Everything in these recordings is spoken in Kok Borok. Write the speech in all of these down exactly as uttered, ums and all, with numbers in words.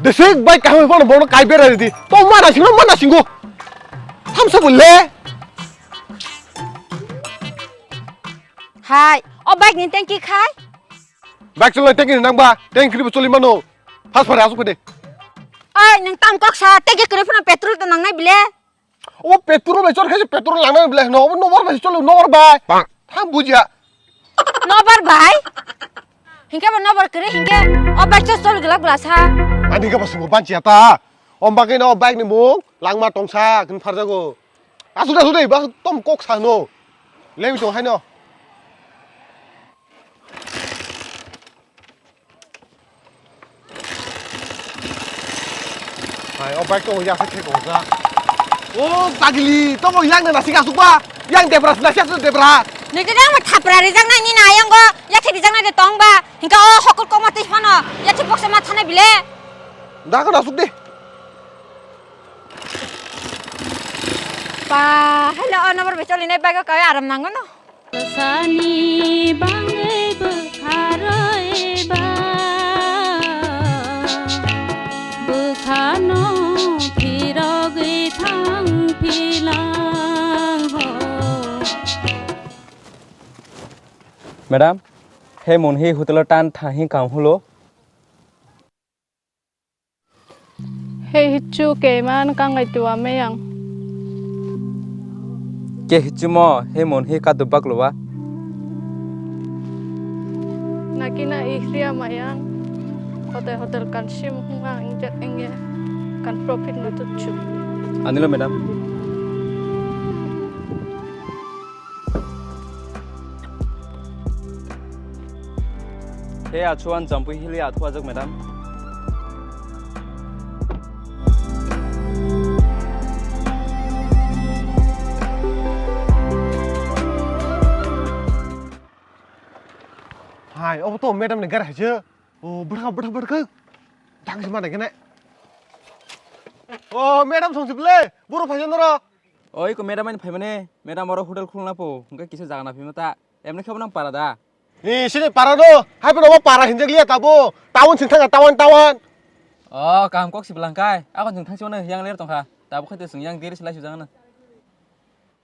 Esek bike kaham phano bono kai bera di. To mana singo, mana singo. Thamsa bulle. Hai, o bike ni tanki khai? Bike cholai tanki nang ba, tanki bo choli mano. Pas pare asuk de. Ai, nang tam kok sa, tanki kre phano petrol to nang nai bile. O petrol bai chor khe petrol lang nai bile. No, no bar bai cholo, no bar bai. Bang. Tham bujia. Nobar bai? Hingke bo nobar kere hingke o bike chos chol gelak bela sa. Ani hingke bo sungo banchi ata. Om bagwi no bike ni mung langma tongsa kin farjago. Asu da sudai bas tom kok sa no. Lewi tong hai no. Hai, o bike tongo ya, khe tongo ja. O pagili, tongo yang na sika sukba. Yang debra na sika debra. Nini nang thapra rijak nai nini ayang go, ya khe rijak nai de tong ba. Hingka o hokol koma tei phano, ya khe boksa ma thana bile. Da ka suk de. Pa, hello, o number be choli nai bike o kai aram nango no. Sani bangwi bwkha rwwi ba, bwkhano phirogwi thang philang ho. Madam, he monhi hotel o tan thahi kam hulo. He hichu keiman kangai tua meyang. Ke hichu mo he mon he ka dubak luwa. Nakina ihria mayang. Hotel hotel kan sim hunga ingjak engge kan profit na tuchu. Anilo madam. He achuan jampui hili athuajak madam. Hai, obo to madam ni gari hai se. O bwrha bwrha bwrha. Dang se mana gene. O madam song se ble, buru phai noro. Oi ko madam ani phaimani, madam oro hotel khulna po, hingke kisa jaga na phima ta. Emne khe bo nang para da? Ni sini para no, hai bo para hinjak liya tabo. Town sing thanga town town. O, kaham kok si belangkai. Ako jeng thangsi mano yang ler tongkha. Tabo khe te sung yang diri silai sujang na.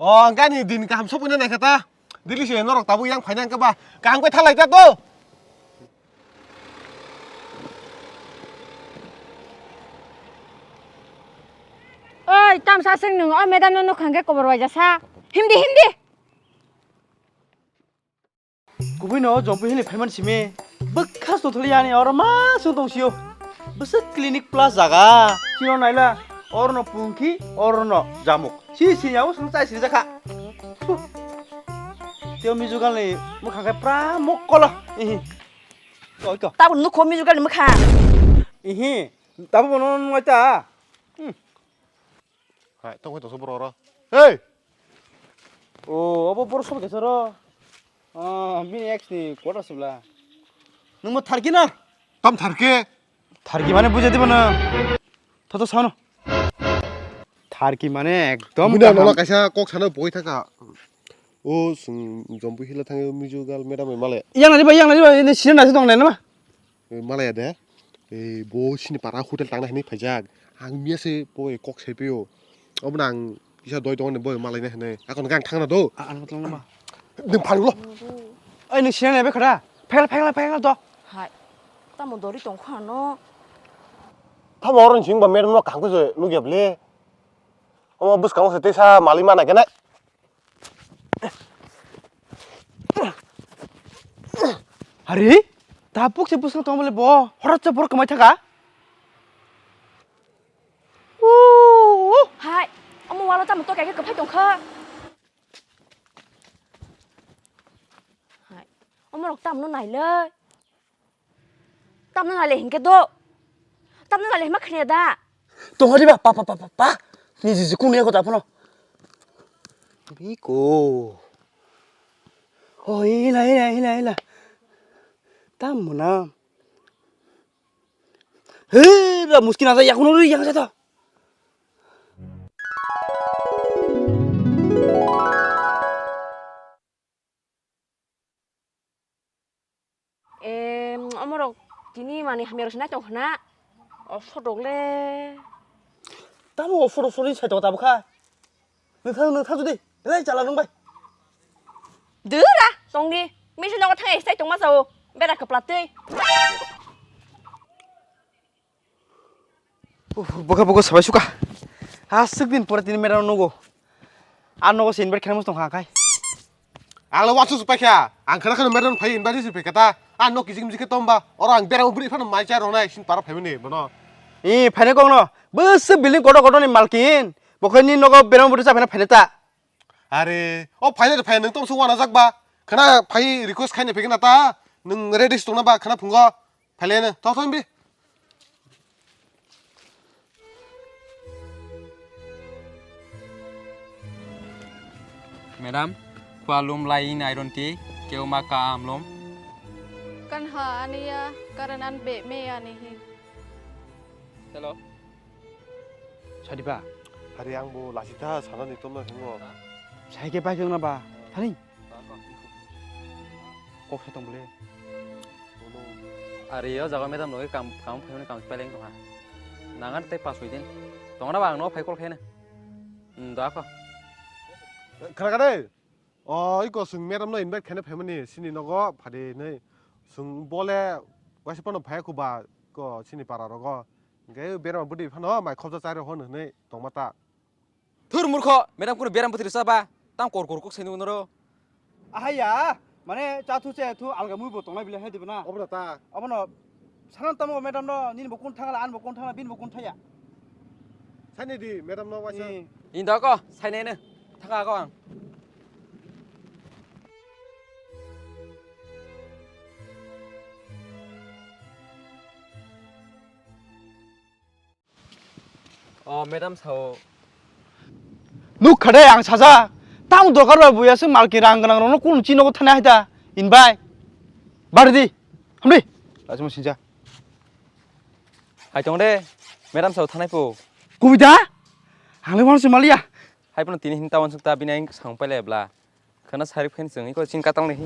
O, angka ni din kaham sopuna nai kata. Dili se norok tabo yang phaina angka ba. Kaham khe thalai ta to. Oi, tamsa sing nung, o madam no nukhang khe kobor waija sa. Himdi, himdi. Kubui no jompu hini phaiman simi. Bwkha sotoli yani oro ma sung tong sio. Bwswk clinic plus jaga. Sino naila oro no pungki, oro no jamuk. Si si yawo sung chai si jakha. Teo mijugal ni mukhang khe pra mokolo. Ihi. Koi ko. Tabuk nukho mijugal ni mukhang. Ihi. Tabuk bono nunglaita. Hmm. Hai, tong khe tongsa borok oro. Hey! O, obo borok sobo kesa ro. Ah, bini ex ni quarter sibla. Nungmo tharki na? Tam tharki? Tharki mane bujai dibo na. Tho tho sano. Tharki mane ekdom. Bini kaham. Nola kaisa kok sana boi thaka. O, sung jompu hila thangyo mijugal madam male. Yang na diba, yang na diba, ini sini nasi tong na ma. Malaya de, bo sini para hotel tangna hinwi phaijak. Ang miya se bo kok sai pio. Obo nang kisa doi tongo bo malaina hinwi. Akon gang thangna do. Ang tong ma. Nwng phalu lo. Ai nwng sinani be khara. Phegla, phegla, phegla do. Hai. Tamo dori tong kha no. Tamo oron sing ba mer no kangku se nugya ble. Omo bwskango se tesa mali mana kene. Hari, ta puk se bwswng tong bole bo, horot se borok kwmai thaka. Hai, omo walo tamo to kaike kwphai tongkha. Hai, omo rok tamo no nailai. Tamno nale hinkhe do. Tamno nale hima khniya da. Tong hadi ba pa pa pa pa pa. Ni jiji kung ya ko ta phano. Biko. Oh, ila ila ila ila. Tam muna. He, ba muskina sa yakno ri yang sa to. Em, omorok tini mani hamya rok se nai tong khna. O photo le. Tamo o photo photo sai to tabukha. Nang thang, nang thang jodi. Lai chala nang bai. Dura tongdi. Misi nogo thang sai tongma sao. Bera kepla tei. Bokha bokha sabai suka. Ha sik din pore tini madam nogo. Ar nogo se invite khaina muchung ha khai. Ang le wansuk se paikha. Ang khana khana madam phai invite se paikha ta. Ang no kijik mijik khe tomba. Oro ang berang bri phano mai cha ronai sin para phai mani bono. I phaina kok no. Bwswk building kotor kotor ni malkin. Bokhani nogo berang bri cha phaina phaina ta. Are, o phaina phaina nang tomso wana jak ba. Khana phai request khaina phai khana ta. Nang ready se tongna ba khana phungo. Phailene, thok thok bi. Madam, khua lum lai in iron ti, keu ma ka am lum. Kan ha aniya, karan an be me ani hi. Hello. Sadi ba? Hari ang bo lasi ta sana ni tomna hingo. Sai ke bai keng na ba? Thani? Kok se tong bole. Ari o jaga madam loge kam, kam phaimani kam paileng tongha. Nangan tei pas hoidin. Tongna ba ang no phai call khaina. Hmm, da ko. Khara kare. O iko sung madam no invite khaina phaimani sini nogo phadi nei. Sung bole waisa pano phai ku ba ko sini para rogo. Ge berma budi phano mai khobja chai ro hon nei tongma ta. Thur murkho, madam kuno beram bwtwi rwsa ba, tang kor kor kok saini unoro. Ahaya, mane cha thu che thu alga mui bo tongnai bile hai dibo na. Obra ta. Abono sanan tamo madam no nini bo kun thangla, an bo kun thangla, bin bo kun thaya. Saini di madam no waisa. Ni. Inda ko, saini ne. Thanga ko ang. O madam sao. Nuk khade ang sajak. Tamo dorkar ba buya se malki rang ganang rokno kun chino ko thana haida. Inbai. Bardi. Hamdi. Lajmo sinja. Hai tong de. Madam sao thanai po. Kubita? Ang le wanse malia. Hai pono tini hin tawan sukta bini ang sang paile bla. Khana sari phen seng iko chin katal ni.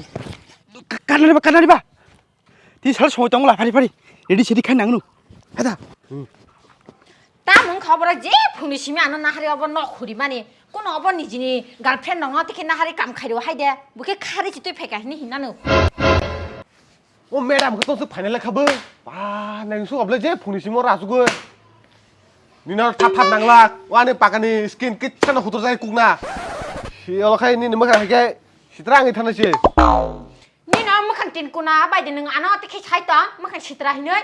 Ka-, kanari ba, kanari ba. Ti sal soi tong la, phari, phari. Ready, sedi khan nangnu. Hada. Ta mung khobor je phungni simi ano nahari obo nok khuri mani. Kono obo nijini girlfriend nongo tike nahari kam khairo hai de. Buke khari chitui pheka hini hinanu. O madam, khe tongse final lekha bo. Ba, nang su oble je phungni simo ra sugo. Nina thap thap nangla. Wani pakani skin kitsa no hutur jai kukna. Si olo khai nini mokha hai ke sitra angi thana si. Nino mokha tin kuna bai de nang ano te khai sai tong, mokha sitra hinoi.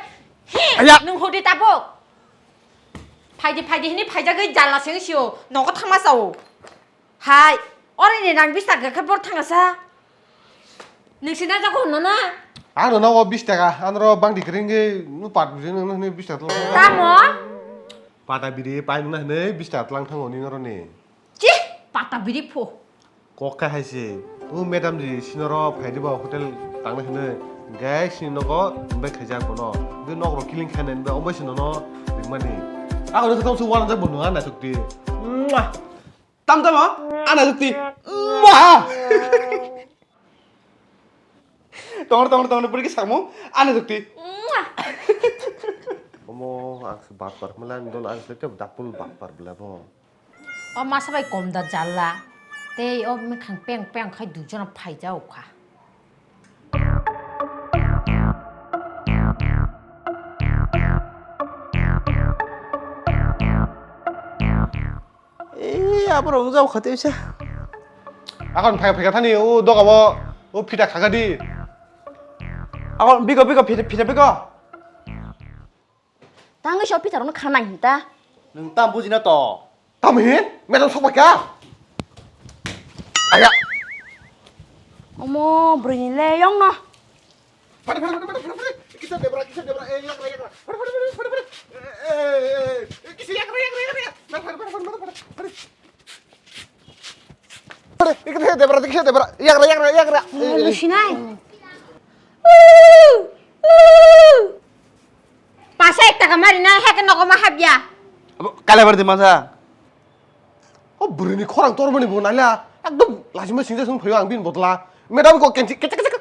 Hi, aya. Nang hudi tabo. Phaidi phaidi hini phaijagoi jala seng sio. Nogo thangma sao. Hai, ore ni nang bis taka khe bor thanga sa. Nung sina jago no na? Ang no nago bis taka, ang ro bang di kring ge, nu pat bujing nang ni bis taka tlang. Tamo? Pata biri pai nang na hne bis taka tlang thango ni noro ni. Chi, pata biri pho. Kok khe hai se. O madam di sinoro phai di ba hotel tang na hne. Gai sini nogo bai khaijak bono. Ge nok ro kiling khaina ni ba omo sino no ringmani. Ako no khatam su wana jak bono ana sukti. Mwah. Tam tamo? Ana jukti. Ma! Tongor, tongor, tongor, bwrwi khe sakmo. Ana jukti. Omo, ang se bat par hwnla, ang dol, ang se khe dapul bat par bwla bo. O masa bai kom da jalla. Tei o mekhang peng peng khai dui jona phai ja o kha. Ee, abo rok wng jao kha teisa. Akon phai phai kha thani o doga bo o phita kha di. Akon bigo bigo phita phita bigo. Tangwi so phita rokno kha nang hinta. Nwng tam buji na to. Tam hin? Metal sok bai kha. Aya. Omo broi ni le yong no. Phari, phari, phari, phari, phari, phari. Kisa debra, kisa debra, eh, yakra, yakra. Phari, phari, phari, phari, phari. Eh, eh, eh, eh, kisa yakra, yakra, yakra, yakra. Phari, phari, phari, phari, phari, phari. Phari, kisa debra, kisa debra. Yakra, yakra, yakra. Eh, eh. Lusinai. Pasa ek taka mari na, heke nogo ma habya. Abo, kala bar di masa. O bwrwini khorang tormani bo naila. Ekdom lachima singja song phaio ang bini bodla. Madam ko kenchi, kecha, kecha, kecha.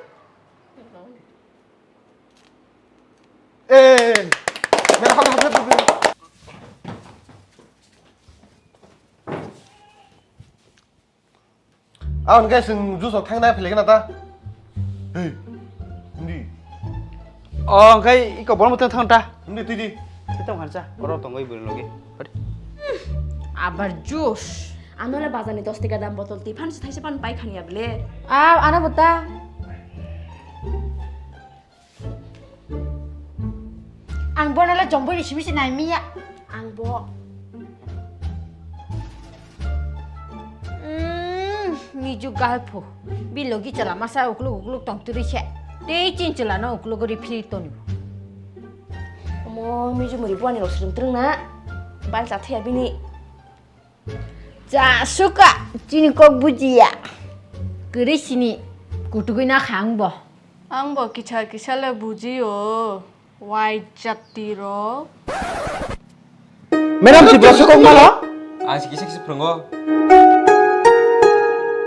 Eh, madam, madam, madam, madam. Ang khe sing juice rok thangna philai na ta. Hey. Hindi. Oh, angkai iko bol mutung thang ta. Hindi tidi. Tong hansa. Oro tongoi bul logi. Abar juice. Ano le bazar ni dos taka dam botol ti phan se thaise phan pai khani able. Ah, ana bota. Ang bono le jombo bisi bisi nai miya. Ang bo. Mm, miju galpho. Bilogi chala masa ukluk ukluk tong turi se. Tei chin chala no ukluk ri phiri toni. Omo miju muri buani rok srung trung na. Bal cha thaya bini. Cha suka chini kok bujiya. Kiri sini kutugui na khang bo. Ang bo kisa kisa le bujiyo. Wai jati rok. Madam, si bwswk kok malo? Ang si kisa kisa phwrwngo.